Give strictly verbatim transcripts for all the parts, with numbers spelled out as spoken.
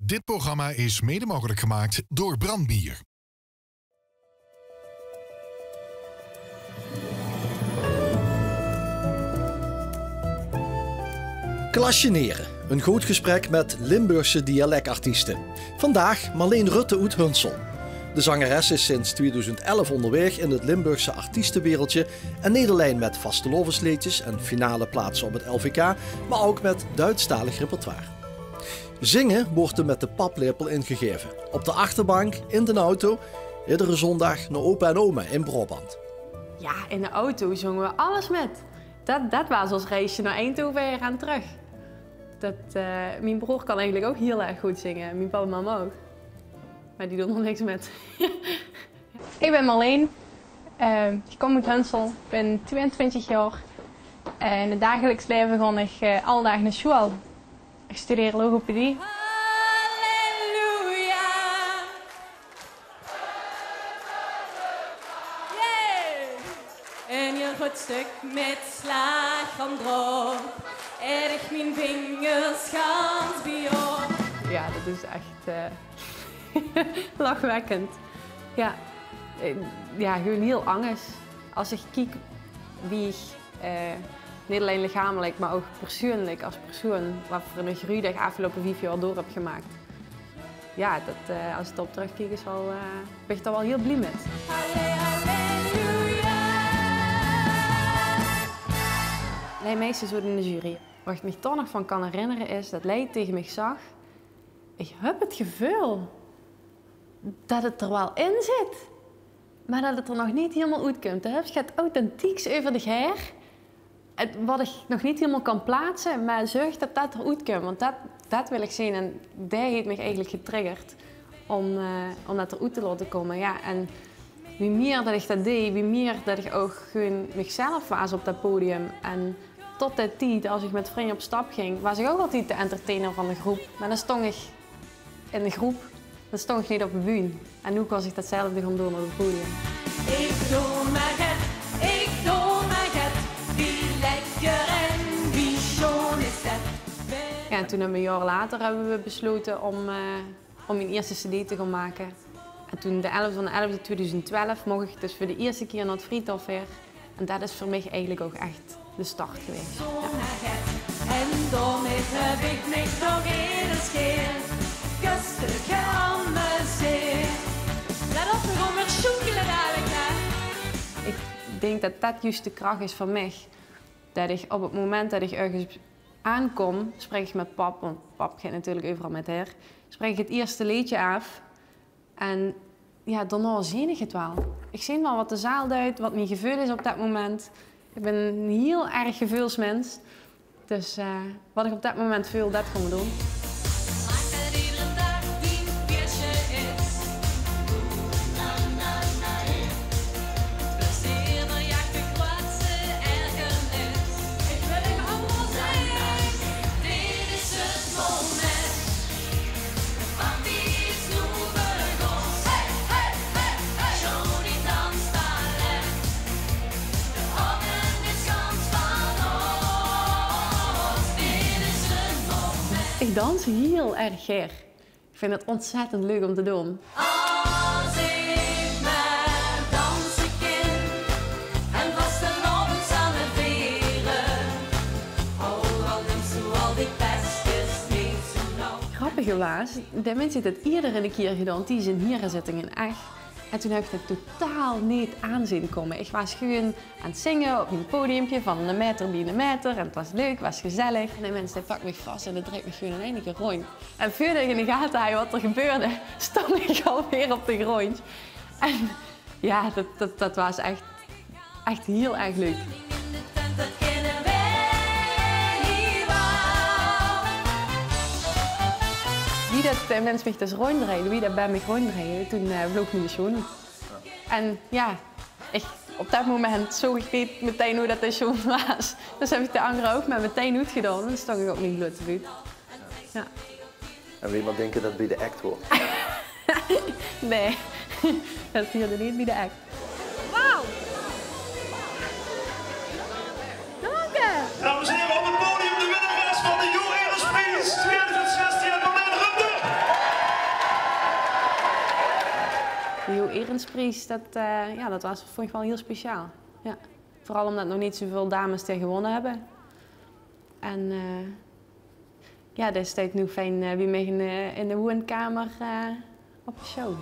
Dit programma is mede mogelijk gemaakt door Brand Bier. Klasjenere, een groot gesprek met Limburgse dialectartiesten. Vandaag Marleen Rutte oet Hunsel. De zangeres is sinds tweeduizend elf onderweg in het Limburgse artiestenwereldje en neet allein met vastelaovesleedjes en finaleplaatse op het L V K, maar ook met Duitstalig repertoire. Zinge woort 'r met de paplepel ingegaeve. Op de achterbank, in d'n auto, iedere zondag nao opa en oma in Braobant. Ja, in de auto zonge we alles met. Dat, dat waas ós reisje nao Eindhoven en trök. Dat, eh, mien broor kan eigelik ouch hiel erg good zinge. Mien pap en mam ouch. Mer die doon d'r niks mit. Ich bin Marleen. Eh, ich kóm oet Hunsel. Ich bin twieëntwintjig jaor. En in 't dagelijks laeve gaon ich, eh, alle daag nao sjoeal. Ich studeer logopedie. Halleluja. Yay. En hie 'n good stök mit slaag van drop. Erg mien vingers gans bie op. Ja, dat is echt, eh, lachwekkend. Ja. Eh, ja, gewoon hiel angers. As ich kiek wie ich, eh, neet allein lichamelik, mer ouch persuuenlik as persoen, wat veur 'ne greujdag aafgeloupe vief jaor door höb gemaak. Ja, dat, eh, as ich dao op trökkiek, is waal, eh, bin ich dao waal hiel blie mit. Lei Meijsen zoot in de jury. Wat ich mich toch nog van kan herinnere is dat lei tege mich zag: "Ich höb 't geveul dat 't d'r waal in zit, mer dat 't d'r nog neet hielemaol oetkump. Dao höbs se get authentieks euver dich haer. 't Wat ich nog neet hielemaol kan plaatse, mer zörg dat dat d'r oetkump, want dat, dat wil ich zeen." En dae haet mich eigelik getriggerd óm, eh, óm dat d'r oet te laote kómme. Ja, en wie mier dat ich dat deej, wie mier dat ich ouch gewoon michzelf waas op dat podium. En tot dae tied, as ich mit vrunj op stap ging, waas ich ouch altied de entertainer van de groep. Mer dan stóng ich in de groep, dan stóng ich neet op de bühne. En noe kós ich datzelfde gaon doon op 't podium. Ich doon mer get, ich doon mer get, wie lekker en wie sjoon is det. Ja, en toen höbbe we, e jaor later, höbbe we beslote óm, eh, óm mien ierste cd te gaon make. En toen, de elfde van de elfde tweeduizend twelf, moch ich dus veur de ierste kier nao 't Vriethof weer. En dat is veur mich eigelik ouch ech de start gewaes. Ja. En daomit höb ich mich nog ins geamuseerd. Let op, d'r kómme sjoekele dalik, hè. Ich dink dat dat juus de krach is van mich. Dat ich op 't moment dat ich örges aankóm, spraek ich mit pap, want pap geit natuurlik euveral mit haer, spraek ich 't ierste leedje aaf. En ja, daonao zeen ich 't waal. Ich zeen waal wat de zaal duit, wat mien geveul is op dat moment. Ich bin 'n hiel erg geveulsmins. Dus, eh, wat ich op dat moment veul, dat gaon we doon. Maak det iedere daag dien feesje is. Plezeer, verjaagdheid, kwaadse ergernis. Ich wil 'm allemaol zeen. Dit is 't moment. De party is noe begós. Hey, hey, hey, hey. Johnny dans ballet. De aovend is gans van ós. Dit is 't moment. Ich dans hiel erg gaer. Ich vinj 't ontzettend leuk óm te doon. As ich mer danse kin en vastelaovend zal viere. Grappig waas, de minse haet 't ierder 'ne kier gedaon, die zien hierzitting in Ech. En toen höb ich 't totaal neet aan zeen kómme. Ich waas gewoon aan 't zinge op mien podiumpje van 'ne maeter bie 'ne maeter. En 't waas leuk, 't waas gezellig. En de mins, dae pak mich vas en dae drejt mich gewoon in eine kier róndj. En veurdat ich in de gate haaj wat d'r gebeurde, stóng ich alweer op de gróndj. En ja, dat, dat, dat waas ech, ech hiel erg leuk. Wie dat de mins mich dus róndjreej, wie dat band mich róndjreej, toen, eh, vloog miene sjoon oet. En ja, ich, op dat moment zoog ich neet metein wie dat de sjoon waas. Dus höb ich de angere ouch mer metein oetgedaon en dan stóng ich op mien blote veut. Ja. En wie mer dinke dat 't bie de act hoort. Nae, dat hierde neet bie de act. Wauw! Dank je! Dames en heren, op het podium de winnares van de Joerelespries tweeduizend zestien, Marleen Rutte. De Jo Erens Pries, det, eh, jao, det waas, vónj ich waal hiel speciaal. Jao. Veural ómdet nog neet zoväöl dames dae gewónne höbbe. En, eh, jao, dae steit noe fijn, eh, bie mich in de, in de woonkamer, eh, op de sjouw.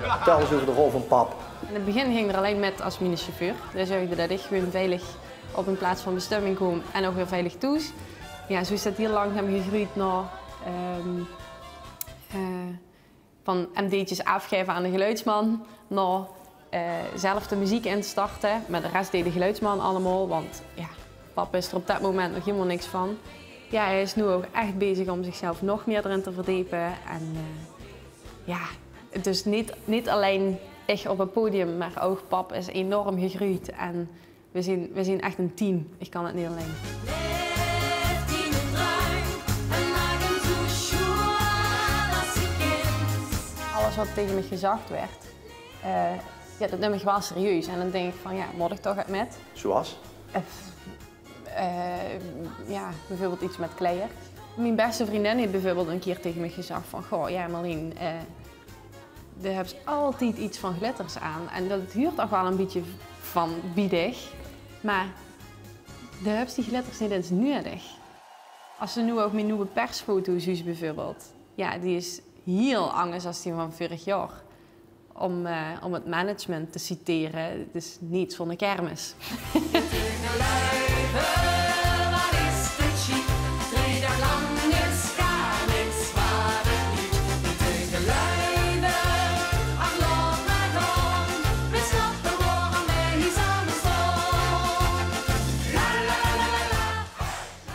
Vertèl ins euver de rol van pap. In 't begin ging d'r allein mit es mien sjefeur. Dae zörgde det ich gewoon veilig op ein plaats van bestemming koom en ouch weer veilig thoes. Jao, zoe is det hiel langzaam gegreujd nao, ehm, eh, van md'tjes aafgaeve aan de geluidsman, nao, eh, zelf de meziek instarte. Mer de res deej de geluidsman allemaol, want jao, pap wis d'r op det moment nog hielemaol niks van. Jao, hae is noe ouch ech bezig óm zichzelf nog mieë d'rin te verdepe. En, eh, jao, dus neet, neet allein ich op 't podium, mer ouch pap is enorm gegreujd. En Veer zeen, veer zeen ech ein team. Ich kan 't neet allein. Laef dien druim en maak 'm zoe sjoean es se kins. Alles waat taenge mich gezag waerd, eh, jao, det num ich waal serieus. En dan dink ich van, jao, mót ich toch get mit? Zoeas? Eh, eh, jao, bieveurbeeld get mit kleier. Mien bèste vrundin haet bieveurbeeld ein kier taenge mich gezag van: "Goh, jao, Marleen, eh, doe höbs altied get van glitters aan. En det huurt ouch waal ein bietje van bie dich. Mer doe höbs die glitters neet ins nuuedig." Es se noe ouch mien nuuje persfoto zuus bieveurbeeld. Jao, die is hiel angers es die van veurig jaor. Óm, eh, óm 't management te citere, 't is neet zoe'n kermis. Teugelui, wat is det sjiek, drie daag lang is gaar niks waerd. Teugelui, ach, laot mer gaon, veer snappe waorom veer hie same staon. La, la, la, la, la.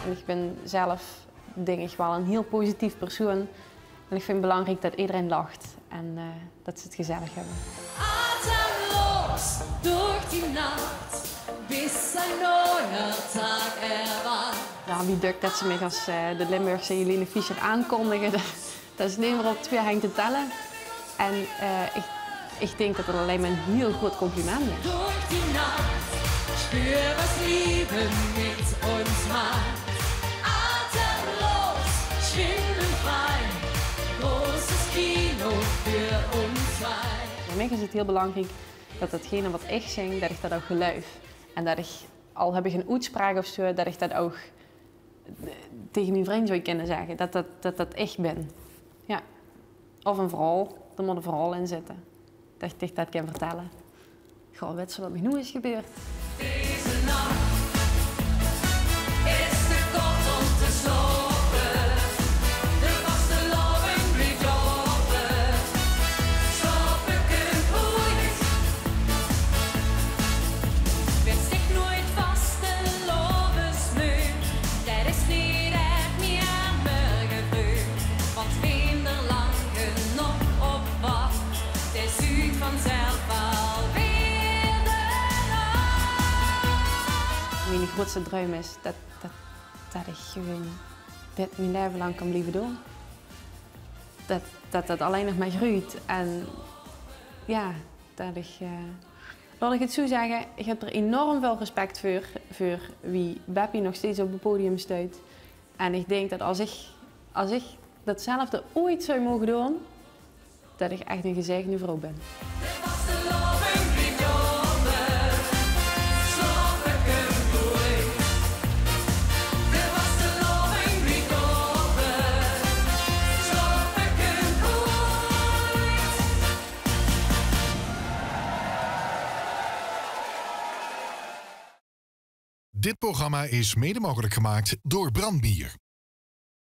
En ich bin zelf, dink ich, waal ein hiel positief persoon. En ich vinj 't belangriek det ederein lach en, eh, det ze 't gezellig höbbe. Atemloos door die nach, bis ein neuer Tag erwacht. Jao, wie dök det ze mich es, eh, de Limburgse Helene Fischer aankondige, det, det is neet mieër op twee henj te telle. En, eh, ich, ich dink det det allein mer ein hiel groeat compliment is. Durch die Nacht, spür, was Liebe mit uns macht. Atemlos, schwindelfrei, großes Kino für uns zwei. Veur mich is 't hiel belangriek det datgene waat ich zing, det ich det ouch geluif. En det ich, al höb ich ein oetspraok of zoe, det ich det ouch taenge mien vrunj zów kinne zègke, det, det, det, det ich bin. Jao. Of ein verhaol, d'r mót ein verhaol in zitte. Det ich det kin vertèlle. Goh, wèts se waat mich noe is gebeurd? Deze nacht is te kort om te slaope. De vastelaovend blief ope. Slaope kins se noeit. Wèts dich noeit vastelaovesmeug, det is neet ech mieë mörge vreug. Want wee d'r lang genóg op wach, dae zuut vanzelf waal weer de lach. Mien groeatste druim is det, det, det ich gewoon dit mien laeve lang kan blieve doon. Det, det det allein nog mer greujt. En jao, det ich, eh, laot ich 't zoe zègke, ich höb d'r enorm väöl respect veur, veur wie Beppie nog steeds op 't podium steit. En ich dink det es ich, es ich detzelfde oeit zów moge doon, det ich ech ein gezaegende vrouw bin. Dit programma is mede mogelijk gemaakt door Brand Bier.